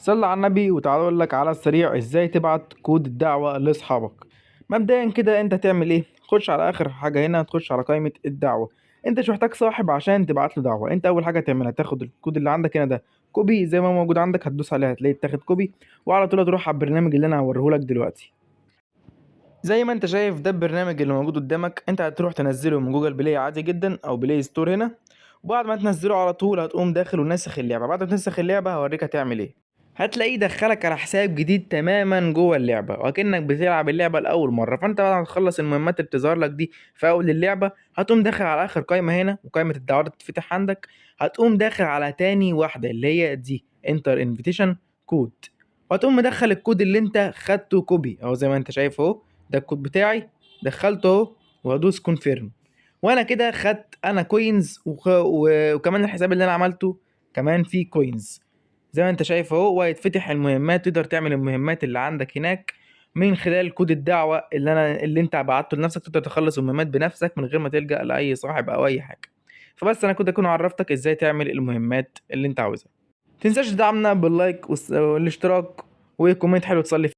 صلي على النبي وتعالى اقول لك على السريع ازاي تبعت كود الدعوة لاصحابك. مبدئيا كده انت تعمل ايه؟ تخش على اخر حاجة هنا، تخش على قائمة الدعوة. انت مش محتاج صاحب عشان تبعت له دعوة. انت اول حاجة تعملها تاخد الكود اللي عندك هنا ده copy زي ما هو موجود عندك، هتدوس عليها هتلاقيه اتاخد copy، وعلى طول هتروح على البرنامج اللي انا هوريهولك دلوقتي. زي ما انت شايف ده البرنامج اللي موجود قدامك، انت هتروح تنزله من Google Play عادي جدا او Play Store هنا، وبعد ما تنزله على طول هتقوم داخل وناسخ اللعبة. بعد ما تنسخ اللعبة هوريك هتعمل ايه. هتلاقيه دخلك على حساب جديد تماما جوه اللعبة، وكأنك بتلعب اللعبة لأول مرة. فانت بعد ما تخلص المهمات اللي بتظهر لك دي في أول اللعبة، هتقوم داخل على آخر قائمة هنا، وقائمة الدعوات تتفتح عندك، هتقوم داخل على تاني واحدة اللي هي دي enter invitation code، وهتقوم مدخل الكود اللي انت خدته copy اهو زي ما انت شايف اهو، ده الكود بتاعي دخلته اهو، وهدوس confirm، وانا كده خدت انا coins، وكمان الحساب اللي انا عملته كمان فيه coins زي ما انت شايف اهو. وهيتفتح المهمات، تقدر تعمل المهمات اللي عندك هناك من خلال كود الدعوة اللي انت بعته لنفسك. تقدر تخلص المهمات بنفسك من غير ما تلجأ لأي صاحب او اي حاجة. فبس انا كنت اكون عرفتك ازاي تعمل المهمات اللي انت عاوزها. متنساش تدعمنا بال like والاشتراك و comment حلو تصلي.